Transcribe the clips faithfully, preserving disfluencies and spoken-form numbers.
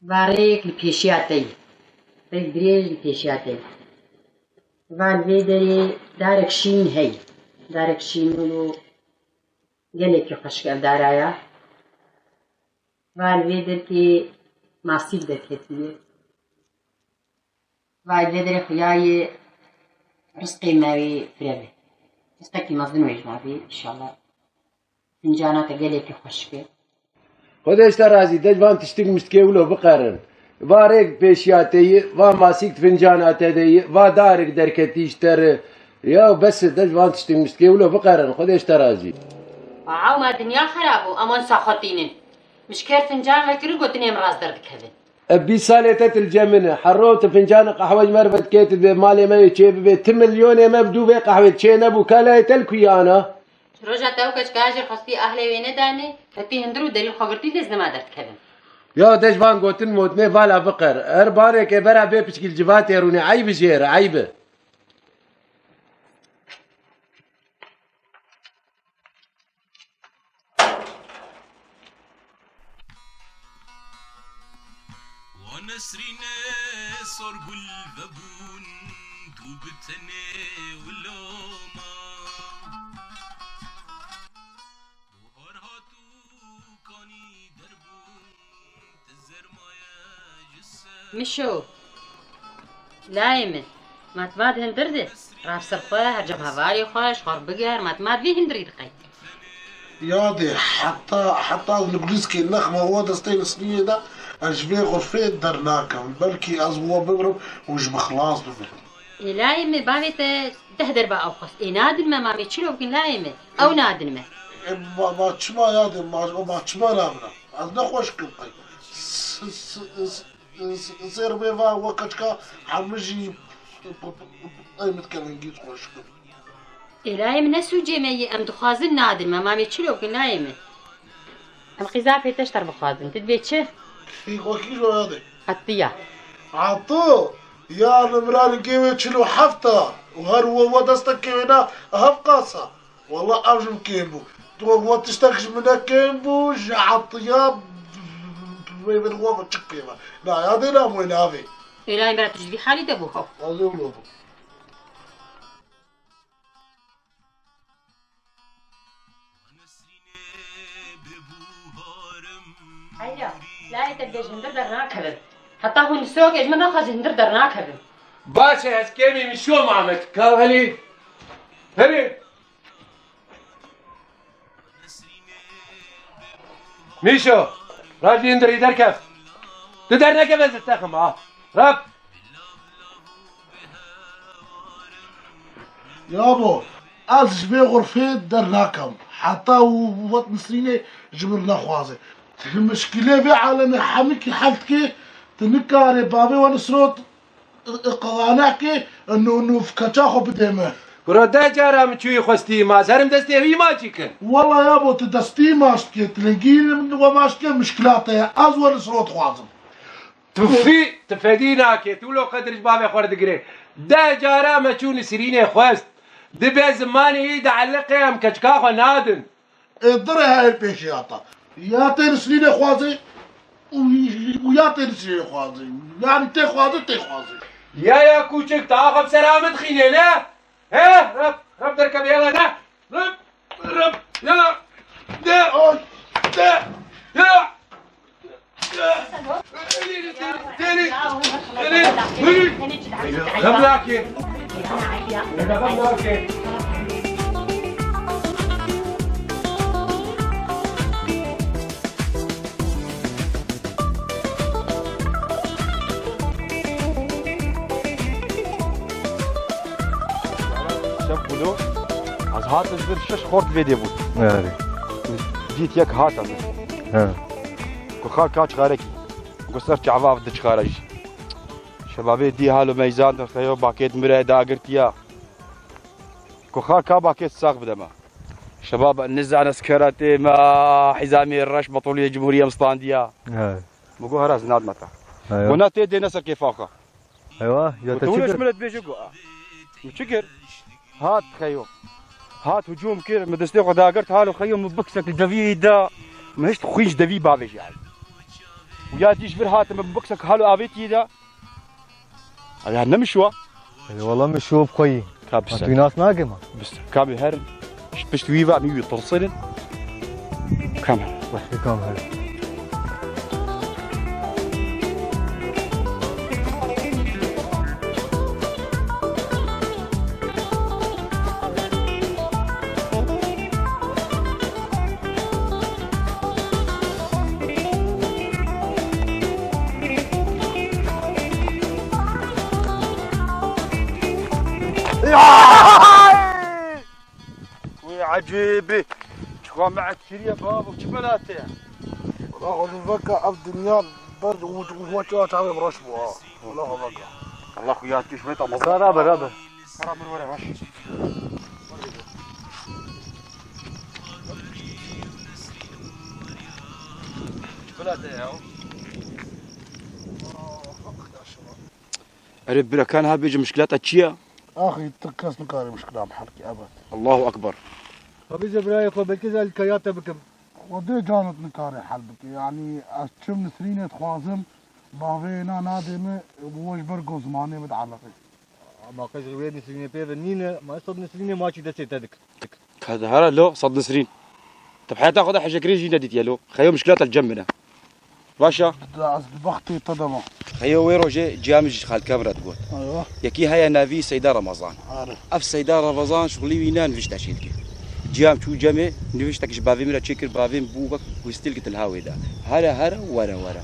Va rêyek li pêşiya te ye. Rêk dirêj li pêşiya te ye. Va li vê derê darek şîn heye. Darek şîn û gelekî xweşik ev dara ya. Va li vê derkê masîk derketiye. Va li vê derê xuyayê rizqê me wê fireve. Rizqekî mezin wê ji me bê, înşallah. Fincana te gelekî xweşik e. Xwedê ji te razî, de ji van tiştik miştikê wilo biqerin. Va rêk pêşiya te yî, va masîk fincana te de yî, va darik derketî ji te re. Ya bes e, de ji van tiştik miştikê wilo biqerin. Xwedê ji te razî. Aw, ma dinya xerab bû, em wan saxwetînin. Min ji ker fincan vekir û gotinê em rast derdikevin. Ev bîst salê te tu li cem min e. Her roj tu fincanê qehwe ji me re vedikê, tu dibê malê me yê çê bibê. Ti milyonê me bi dû vê qehwê çê nebû. Ka layê te li ku ye ana? Ji roja te ew keçika jê xwestî ahlê wê nedanê, ketî hundir û derî xwe girtî, lê ez nema derdikevim. Ya de ji van gotin motinê vala biqer. Her bareke bera bê piçkî li civatê rûnê. Eyb e jê re, eyb e. Wa Nesrîne Sorgul vebûn, tu bi tenê wilo ma. Buhar hat û kanî derbûn, ti zermaye ji ser. Mişo. Layê min, ma tu va di hindir de, rav ser xwe, her cem hevalê xwe, ji xwe re biger, ma tu ma vî hindirî diqey. Yadê, heta, heta nigulîskê nexme we destê Nisrînê de, ez ji vê xurfê dernakem. Belkî ez we bimirim û ji min xilas bibim. Ê layê min, bavê te deh derba ew xwest. Ê nadin me, ma mê çilo bikin layê min. Ew nadin me. Ê, ma, ma çima yadê, ma, ma çima nabina? Ez ne xweşik im qey. S-, s-, s-, Sêr bê va we keçika hemû jî ey min dikevin gît xweş kim. Ê layê min ne sûcê me yê, em dixwazin nadin me, ma mê çilo bikin layê min. Em qîza pê te ji te re bixwazin, tu dibê çi? Wekî ji we yadê. Hatiya. Ato, ya li mira lingê wê çil û heft a û her we we destekê wê na hevqasa. Walla ev ji min kêm bû. Tu we tiştek ji min ne kêm bû, ji Etiya wê min we çi kêm e. Na, yadê na wê navê. Êlayê bira tu ji vî halî de bû, ho. Ez ê wilo bû. Heyra, layê te bê ji hindir dernakevin. Heta hûn nisokê ji min naxwe ji hindir dernakevin. Baş e, ez kêmî min şo Mamed. Ka helî. Helî. Mîşo, rav ji hindirî derkev. Tu dernekeve ez li te xem ha. Rav. Yabo, ez ji vê xurfê dernakem. Heta û wet Nisrînê ji min nexwaze. Mişkilê vê alemê hemikî hel dike, tu nikarê bavê we Nisrot Qewanekê nû, nû keça xwe bidê me. Kuro deh cara min çûyî xwestî ma, serim destê wî ma çî kin. Wela yabo tu destî maç dikê, tu lingî we maç dikê, mişkila te ye. Ez we li siro dixwazim. Tu fî, tu fedî nakê, tu wilo qedir ji bavê xwe re digirê. Deh cara me çû Nisrînê xwest. Dibê zimanê wî dieliqê em keçika xwe nadin. Ê, dirê heyr pêşiya te. Ya tê Nisrînê xwazê û, û ya tê Nisrînê xwazê. Yanî tê xwazê, tê xwazê. Ya, ya kûçik, tu axa bi sera min dixînê, ne? He? Reb, Reb derkeve, yala, ne? Reb, Reb, yala. De. Ay, de. Yala. Hat ji vir şeş xort vê dê bûn. Erê. Dît yek hat ez. He. Ku xal ka çixarekî. Ku ser çava ev diçixare jî. Şebabê dî halo meyzan de xeyo bakêt mire dagirtiya. Ku xal ka bakêt sax bide me. Şebab nizane skeratê me hizamê reş batoliyê cumhuriyê em standiya. He. Min got, "Here ez nadime te." Eywa. Got, "Na tê dê ne ser kêfa xwe." Eywa, ya Got, te "Tu çi wilo kir? Ji min re dibêje?" Got, "A." Min çi kir? Hat xeyo. Hat hicûm kir, min destê xwe dagirt halo xeyo, min biksek li deviyê da. Min hişt xwîn ji devî bavêjî hal. Û ya dî ji vir hatim, min biksek halo avêtiyê da. Ev ya ne min şiwa? Ê, wala min şiwa bi xwe yî. Ka Ma tu nas nake ma? Bis, ka bi herin. Ji pişt wî ve, min wî tirsirin. Kam herin. Wehşî kam herin. Wî ecêbî. Çixwa me etkiriye babo, çi belate? Wala xwe veke ev dinya ber û, û, û çawa çavê reş bû ha. Wala xwe veke. Allah xwe yad kişmeta mezra. Rabe, rabe. Kara mir were baş. Çi belate ya? Erê bira, ka niha bêje mişkilata çi ye? Axî tu kes nikare mişkila em hel ke, ebed. Allahu Ekber. Xwe bêje birayê xwe, belkî ez alîkariya te bikim. Xwedê canit nikare hel bike. Yanî ez çim Nisrînê dixwazim, bavê na nadê min, bo ji ber ku zimanê min dieleqe. Ama qij wê Nisrînê pê ve nîne, ma ez sed Nisrînê maçî destê te dikim. Ka dihera lo sed Nisrîn. Tu bi heyata xwe de hejekirî jî nedîtiye lo. Xeyo mişkilata li cem min e. Baş e. Da ez di bextê te de me. Xeyo wê rojê ciya min ji xalka min re digot. Eywa. Yekî heye navî Seyda Remezan. Are. Ev Seyda Remezan şixulî wî ne nivîşta çê dike. Ciya min çû cemê, nivîştek ji bavê min re çêkir, bavê min bû wek wî stîl gitin ha wê de. Here here, were were.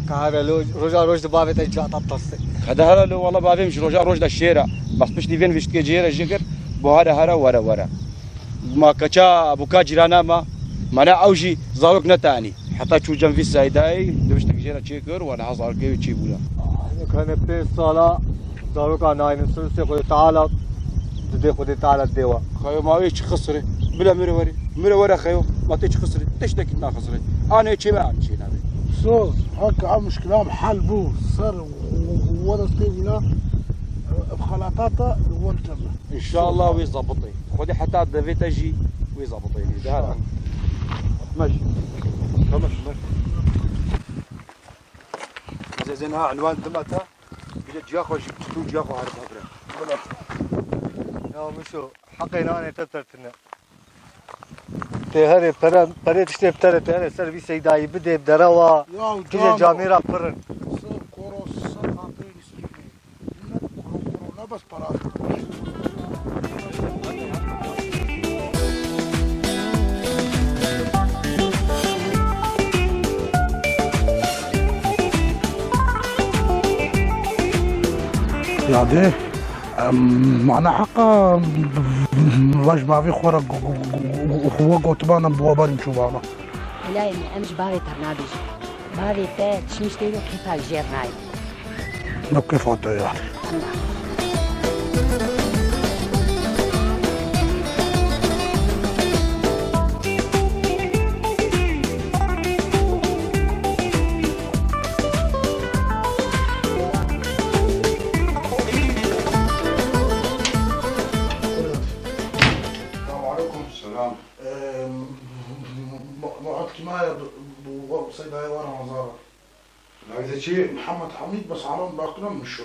Ka here lo, roja roj di bavê te cihata tastê. Ka de here lo, wala bavê min ji roja roj de şêr e. Bas piştî vê nivîştikê cihê re jê kir, bo here here, were were. Ma keça, bo ka cîrana me, mane ew jî zarok netanî. Heta çû cem vî Seydayê, nivîştek jê re çêkir, û niha zarokê wê çêbûne. Hene pênc sala zaroka naynin, sirusê Xwedê Teala, didê Xwedê Teala didê we. Xeyo ma wê çi xisirê? Bila mire were. Mire were xeyo. Ma tê çi xisirê? Tiştekî naxisirê. Anê çê ve an çê nabê. Soz, heke ev mişkila em hel bû, ser we destê wîna, ev xelatata li we cem e. Înşallah wê zabitê. Xwedê heta devê te jî wê zabitê. Înşallah. Meş. Tamam, meş. Ez ê niha enwan dime te. Bile ciya xwe jî, tu ciya xwe harika bire. Bila. Ya Mişo, heqê nanê te tertine. Tê herê pere, perê tiştê bi te re, tê herê ser vî Seydayî bidê bi derewa. Ya, tîjê cano. Camêra pirin. Ser koro, ser xapê Nisrînê. Ne koro, koro, ne bes para. Yadê, em, mana heqa, em, vaj bavê xwe re gu-, gu-, gu-, gu-, gu-, xwe gotiban em bi we berîn çûbana. Hilayê min, em ji bavê te re nabêjin. Bavê te çi nişteyî kêfa jêr nayê. Ne kêfa te ya. Selamun aleyküm. Selam. Ee, ma-, ma-, ma-, kîmaye bi, bi, bi Seydayê we Remezan re. Navê te çi ye? Mihemed Hamîd, bes Alan Bakran Mişo.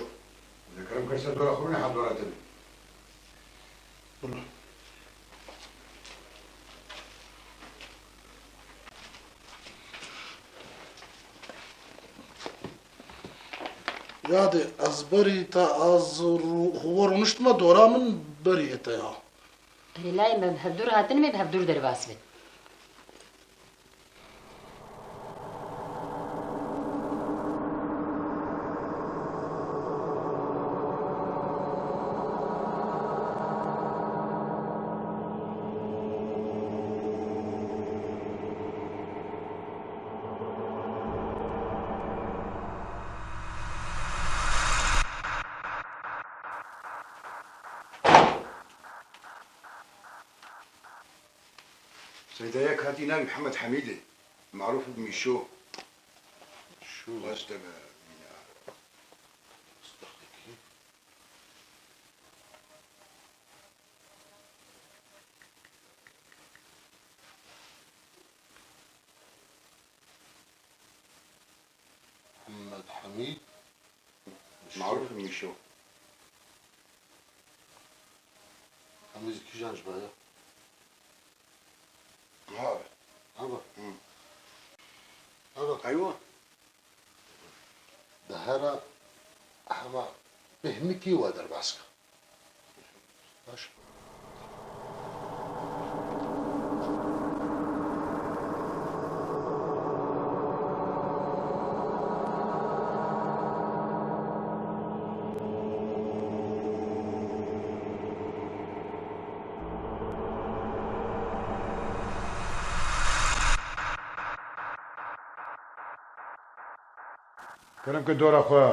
Lê kerem ke ser dora xwe bine, hal dora te be. Bira. Yadê, ez berî te, ez rû-, xwe rûniştime dora min berî ê te ya. Erê layê me bi hevdûr hatin, me bi hevdûr derbas bin. Peydayek hatî navê Mihemed Hemîdê, marûf bi Mîşo. Mîşo. Baş te be, mîna. Mihemed Hemîd. Marûf Mîşo. Hemîd kîjan ji baya? Ha. Hava. Hı. Hava. Eywa. Dehera hema pêhmikî we derbas ka. Baş. Kerem ke dora xwe.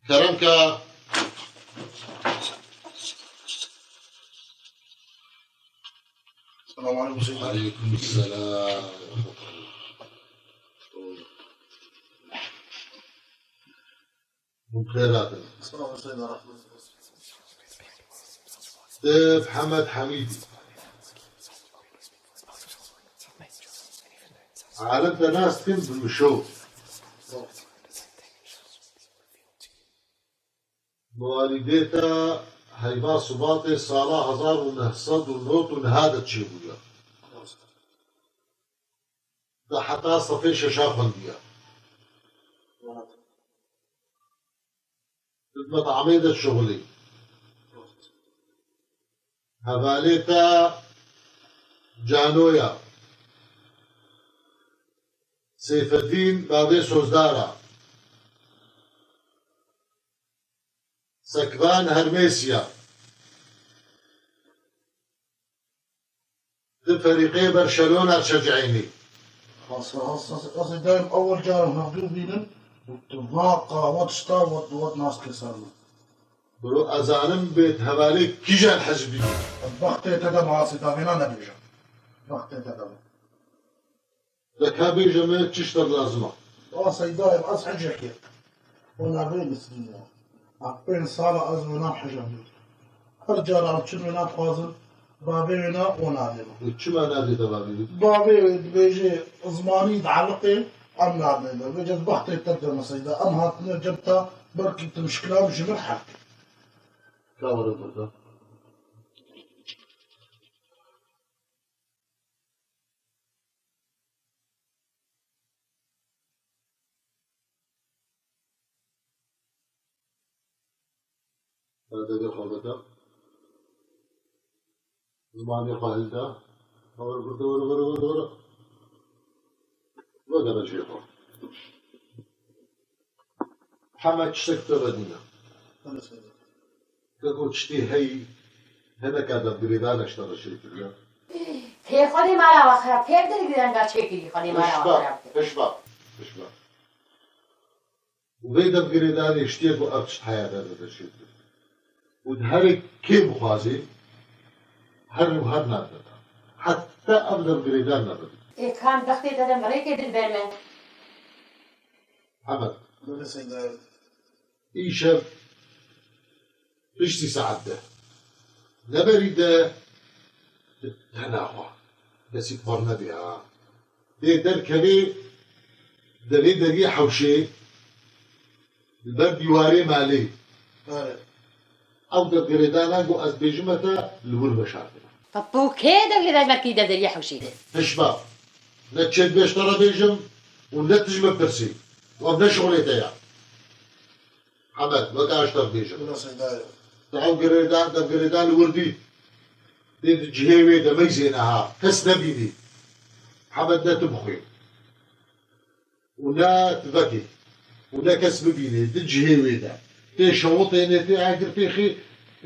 Kerem ke. Selamun aleyküm. Aleyküm selam. Hûn bi xêr hatin. Sağ ol, Seyda Rahman. Te Mihemed Hemîd. Alim te nas dikin bi Mişo. Mewalîdê te heyva Sibatê sala hezar û neh sed û nod û neh de çêbûye. Te heta sefê şeşa xwendiye. Di metamê de şixulî. Hevalê te Canoya. Seyfeddîn bavê Sozdara. Sekvan Hermêsiya. Di ferîqê Berşelona şecînî. Hasa, hasa, hasa, daim ewil cara hevdû bînin û tu va qawet şta wet, wet nas kir ser min. Bro, ez zanim bê hevalê kîjan hizbî. Bextê te de ma Seyda vêna nebêje. Bextê te de. De ka bêje me çi ji te lazim e? Wa Seyda, ez hicekê. Ona vê bislîne. A pênc sala ez wêna hicem. Her cara em çin wêna dixwazin, bavê wêna ona dê. Çima nadê te bavê wî? Bavê wê dibêje zimanî dieliqê, em nadê de. Vêce bextê te de me Seyda. Em hatine cem te, belkî tu mişkilan ji min hel. Ka were burada. Edebê xwe bide. Zimanê xwe hilde. Were burada, were, were, were, were. Wegere cihê xwe. Heme tiştek te vedîne. Te ku tiştî hey, hineka de girêdanek ji te re çêkiriye. Tê Xwedê mala we xirab, tê bi girêdan de çêkirî, Xwedê mala we xirab kir. Pişt be, pişt be, pişt be. Û vê de girêdanê tiştê ku ev tişt heye te de çêkir. Û di herê kê bixwazî, her û her nade te. Heta ev de girêdan nebe. Ê kan bextê te de mirêkê dil ber me. Hemed. Bêle Seyda. Îşev piştî saet deh. Neberî de tena xwe. Kesî par nebî ha. Tê derkevê devê deriyê hewşê li ber dîwarê malê. Are. Ew devgirêdana ku ez bêjime te li wir veşartine. Te bo kê devgirêdan ji ber kî de deriyê hewşê? Pişt be. Ne çêdibê ji te re bêjim û ne tu ji min pirsî. Ev ne şixulê te ye. Hemed, weke ez ji te bêjim. Wila Seyda ye. Te ew girêdan, devgirêdan li wir dît. Tê di cihê wê de meyzêne ha. Kes nebînî. Hemed ne tu bixwî. Û ne tivekê û ne kes bibînê di cihê wê de. Tê şewitênê, tê agir pêxê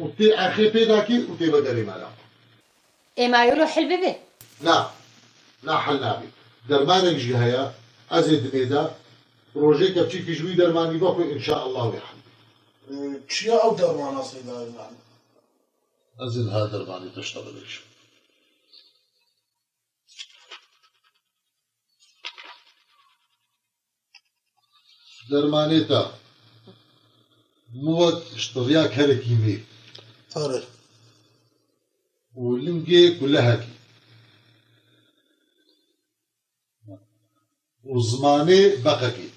û tê erxê pê dakî û tê vegerê mala xwe. Ê ma ew hil bibe? Na, na hil nabe. Dermanek jî heye, ez ê dimê de Rojê kevçîkî ji wî dermanî vexwe, înşaallah wê hemdî. Ee, çiya ew dermana Seyda Îbrahîm? Ez ê niha dermanê te ji te bibêjim. Dermanê te muwek ji tiriya kerekî mê Are. û lingê kulehekî û zimanê beqekî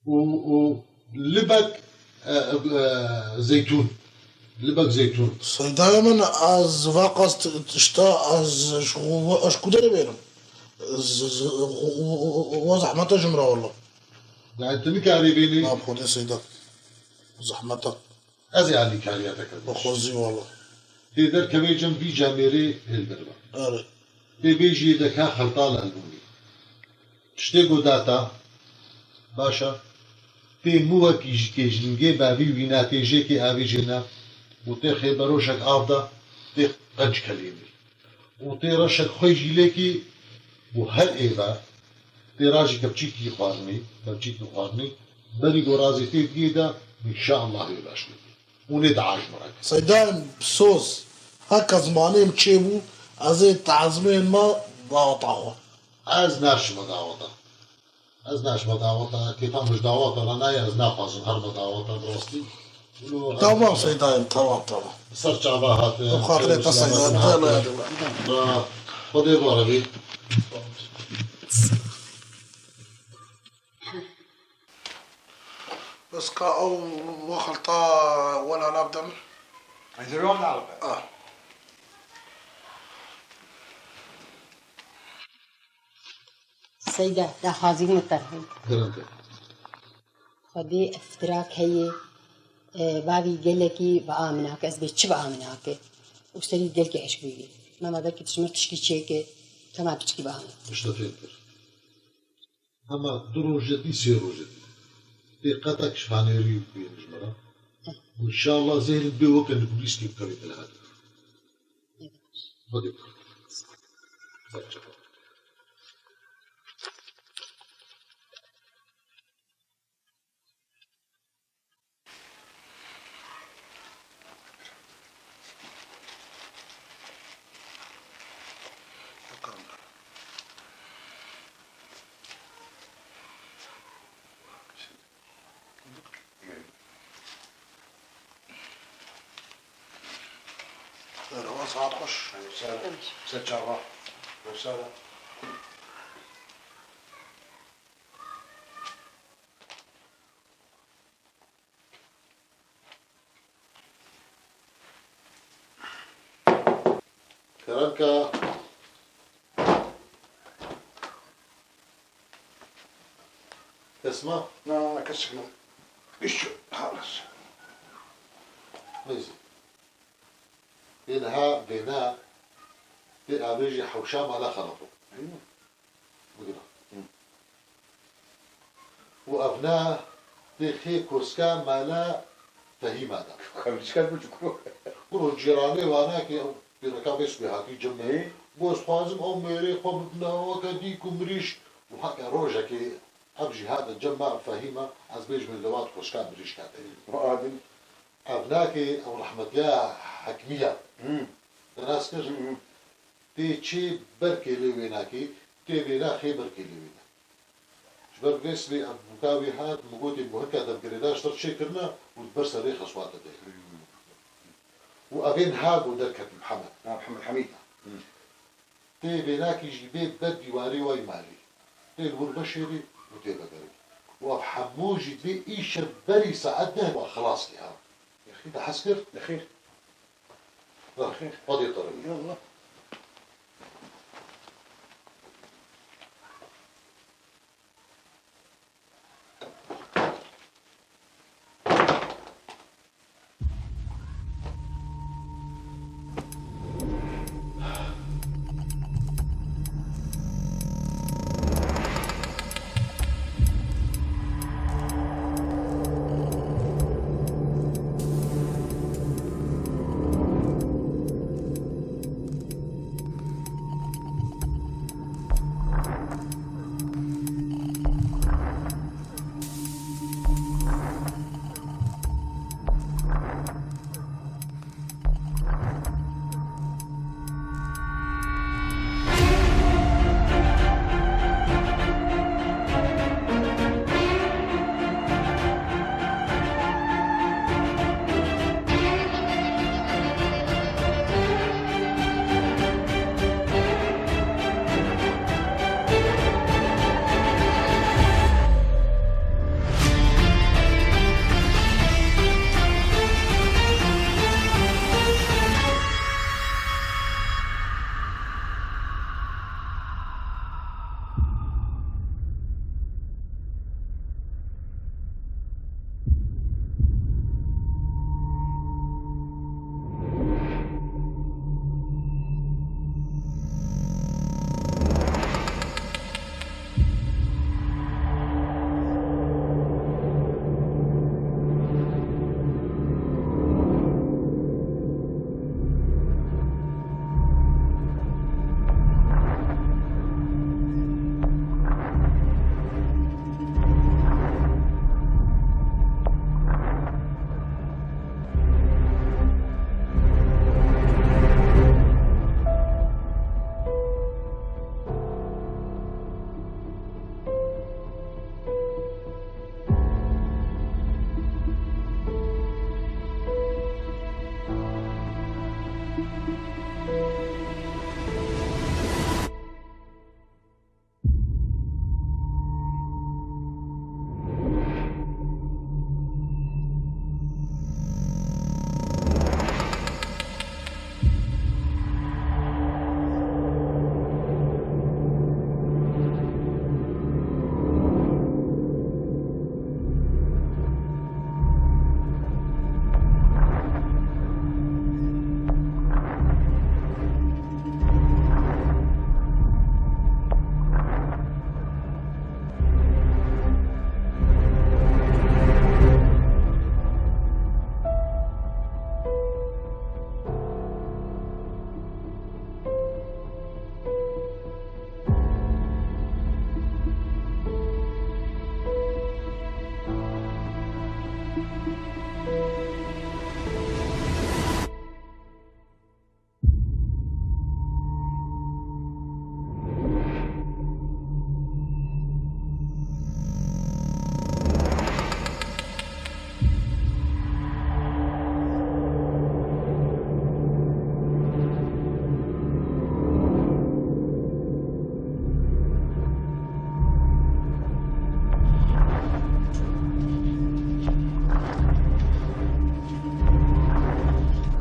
û, û libek, e, e, zeytûn. Libek zeytûn. Seydayê min, ez veqas t-, tişta ez ji xwe, ez ji ku derê bêrim? Z-, z-, xwe, we zehmet e ji min re wele. Yani tu nikarî bînî? Na, bi Xwedê Seyda. Zehmet e. Ez ê alîkariya te kirim. Bi xwezî wele. Tê derkevê cem vî camêrê hêl derve. Erê. Tê bêjî deka xelta li elbûnê. Tiştê ku data, baş e. Tê muwekî ji kêjlingê bavî wîna tê jêkê avê jêna û tê xêberoşek av da, tê qenc kelênê. Û tê reşek xwe jî lêkî û her êve tê rajî kepçîkî xwarinî, kepçîkî xwarinî, berî ku razê tê digê de, înşaallah wê baş bibî. Hûn ê diajmirin. Seydayê min soz, heke zimanê min çêbû, ez ê tazimên me daweta xwe. Ez naşime daweta. Ez naşime daweta, kêfa min ji daweta re nayê, ez naxwazim herime daweta bi rastî. Wilo Tamam Seydayê min, tamam, tamam. Ser çava hate. Bi xatirê te Seyda, Dela Dela. Xwedê bi we re bî. Bes ka ew we xelta wela navde min. Ez ê wela navde. Ah. Seyda, daxwazî min te heye. Kerem ke. Xwedê ev firak heye, e, bavî gelekî bi aminake, ez bê çi bi aminake. Û serî gelkî eşq bûyî. Mema belkî tu ji min tişkî çêke, kema piçkî bi amin. Tişta fêm kir. Hema du roj e dî, sê roj e dî. Tê qetek ji fanêrî bêne ji min re. Heh. Înşallah zêrin bê weke nukubîskê bikevê telehatê. Hadi. Merhaba, saat xweş. Ser çava. Ser. Kerem ke. Kes ma? Na, kes çikno. Îş, halas. Neyse. Tê niha vêna, tê avê jî hewşa mala xerab bû. Eywa. Bigire. Hı. Û evna tê xê koska mala Fehîma da. Xemlîçka ku çikuro. Kuro cîranê wana ki ew pîreka bês bê hatî cem me. Ê? Got, xwazim ew mêrê xwe bibina weke dîk û mirîş. Û heke rojekê ev jî hate cem me Fehîma, ez bêjim li wat koska mirîş kate. Û adin? Evnakê ew rehmetiya Hekimiya. Hı. Te nas kir? Hı hı. Tê çê ber kêlê wênakê, tê vêna xê ber kêlê wêna. Ji ber vê sibê ev bûka wê hat, min gotê ku hinka devgirêdan ji te re çêkirine û di ber serê xeswate de ye. Û evê niha ku derket Mihemed. Ha, Mihemed Hemîd. Hı. Tê vênakî jî bê ber dîwarê wayî malê. Tê li wir veşêrî û tê vegerî. Û ev hemû jî dê îşev berî saet deh wa xilas kê ha. Te hez kir? Nexêr. Nexêr. Xwedê te re. Ya Allah.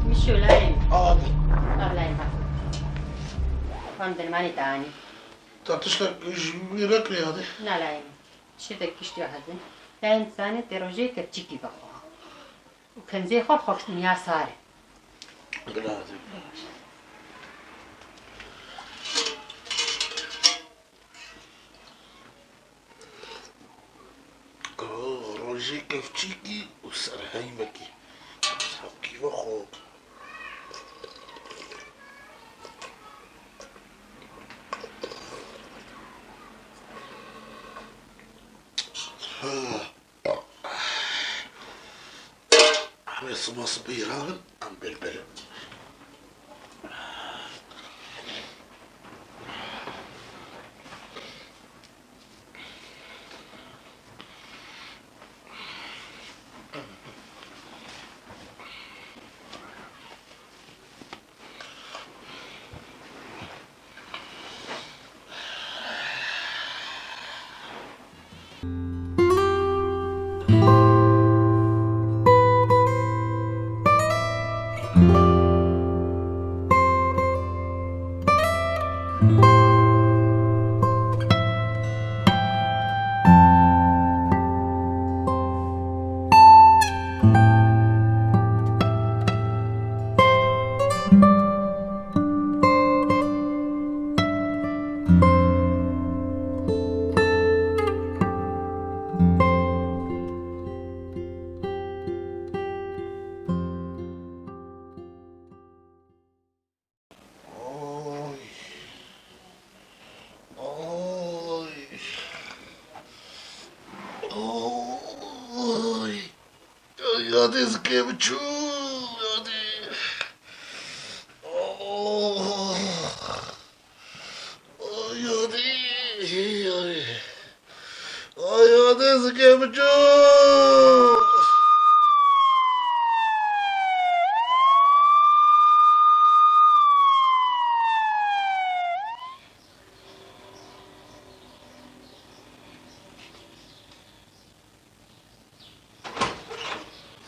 Mişo layê min. Abi. Bab layê min. Xwem dermanê te anî. Te tiştek ji wî re kirê hadê? Na layê min. Tiştek kiştiya hezin. Layê min zanê tê rojê kevçîkî vexwe. Û kenzê xwe xweştiniya sar e. Bila hadê. Rojê kevçîkî û serheymekî. Hewkî vexwe. Hê siba sibê rabin, em bilbil in. Oy. Oy. Oy. Ay, yadê zikê min çû, yadê. Oh. Ay, yadê, ay. Ay, yadê zikê min çû.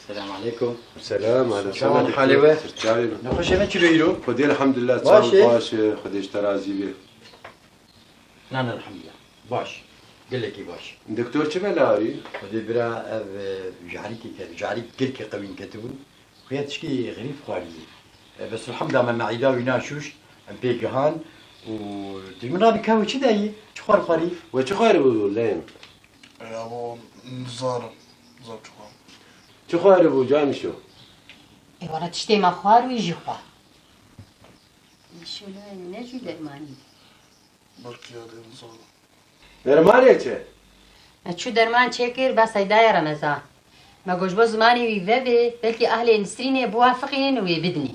Selam aleykum. Selam, aleykum. Çawan, halê we? Sirçayê. Nexweşê me çi be îro? Xwedê elhamdülillah, baş çawan e? Baş e, Xwedê ji te razî be. Na, na, elhamdülillah. Baş. Gelekî baş. Doktor çi bela wî? Xwedê bira ev, e, jarîkê ket, jarîk gelkî qewîn ketibû. Xuya tişkî xerîf xwariyê. E, bes elhamdülillah me meîda wî naşûş, em pê gihan û tu ji min re bike ew çi dayî? Çi xwar xwarî? We çi xwarî bû leyên? Ya bo, nizanim, zor çi xwar. Çi xwarî bû canişo? Ê wala tiştê me xwar wî jî xwar. Şûlê ne jî dermanî. Belkî ya dê nizanim. Dermanê çi? Me çû derman çêkir, bes ey daye Remezan. Me got ji bo zimanê wî vebê, belkî ehlê Nisrînê biwafiqînin û wê bidinî.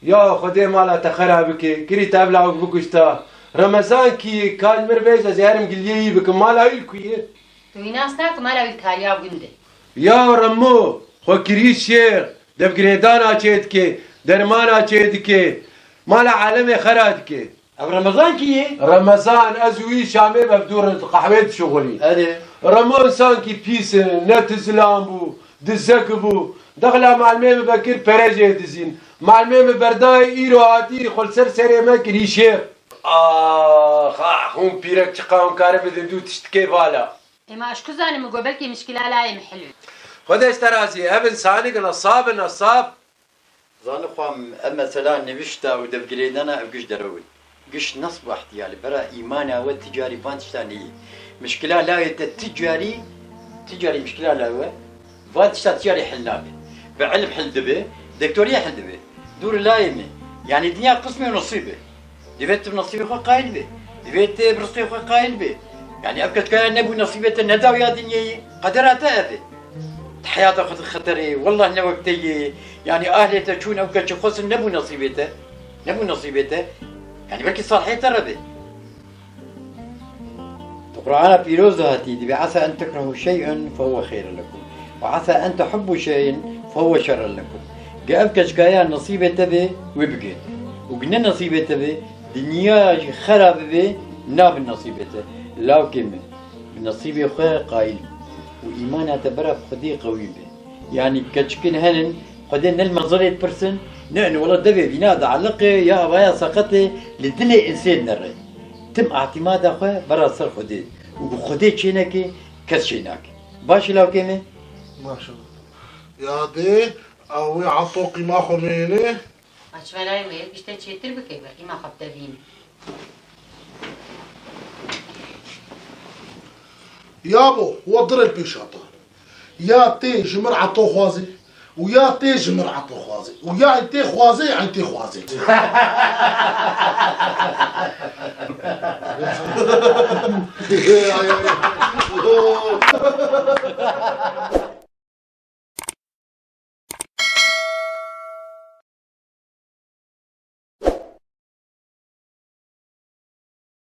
Ya Xwedê mala te xera bike, kirî te ev lawik bikuşta. Remezan kî ye, ka ji mir bêje ez ê herim giliyê wî bikim, mala wî li ku ye? Tu wî nas nakî, mala wî li kariya gund e. Ya Remo, xwe kirî şêx, devgirêdana çê dike, dermana çê dike, mala alemê xera dike. Ev Remezan kî ye? Remezan, ez û wî Şamê bi hevdû re di qehwê dişuxulîn. Erê. Remo însankî pîs e, ne ti zilam bû, dizek bû. Dexla malimê min vekir pere jê dizîn. Malimê min berdayê îro hatî, xwe li ser serê me kirî şêx. Ax, ax, hûn pîrek çiqa hûn karin bidin dû tiştikê vala. Ê ma ez ji ku zanim, min got belkî mişkila layê min hil be. Xwedê ji te razî, ev însanik nesab e, nesab. Zanixwam ev mesela nivişta û devgirêdana ev giş derew in. Giş nesb û ihtiyal e. Bera îmana we ti carî van tişta neyê. Mişkila lawê te ti carî, ti carî mişkila lawê we, van tişta ti carî hil nabe. Bi ilm hil dibe, dektoriyê hil dibe. Dûr layê me. Yanî dinya qismê û nesîb e. Divê tu bi nesîbê xwe qayîl be. Divê tu bi rizqê xwe qayîl be. Yanî ev ketkaya nebû, nesîbê te nedaw ya dinyeyê. Qedera te ev e. Heyata xwe di xeterê, wellah ne wek te yê. Yanî ahlê te çûn ew keçê xwestin, nebû nesîbê te. Nebû nesîbê te. Yanî belkî salihê te re be. Di Qur'ana Pîroz de hatî, dibê, "Asa en tekrehû şey'en fehuwe xeyrun lekum. Ve asa en tuhibbu şey'en fehuwe şerrun lekum." Ge ev keçkaya nesîbê te be, wê bigê. Û ge ne nesîbê te be, dinya jî xera bibe, nabe nesîbê te. Lawkê min, bi nesîbê xwe qayîl bî. Û îmana te bera Xwedê qewî be. Yanî keçikên henin, Xwedê ne li mezilê dipirsin, ne, ne wela devê vîna dieliqê ya avaya seqetê li dilê insê dinere. Tim îtîmada xwe bera ser Xwedê û bi Xwedê çêneke, kes çênake. Baş e lawkê me? Maşallah. Ya dê, ew wê eto qîma xwe mêne. Aç velayê me, yek işte çêtir bike, be qîma xwe bide bîn. Yabo, we dirê pêşa te. Ya tê ji min eto xwazê û ya tê ji min eto xwazê û ya tê xwazê, ya tê xwazê.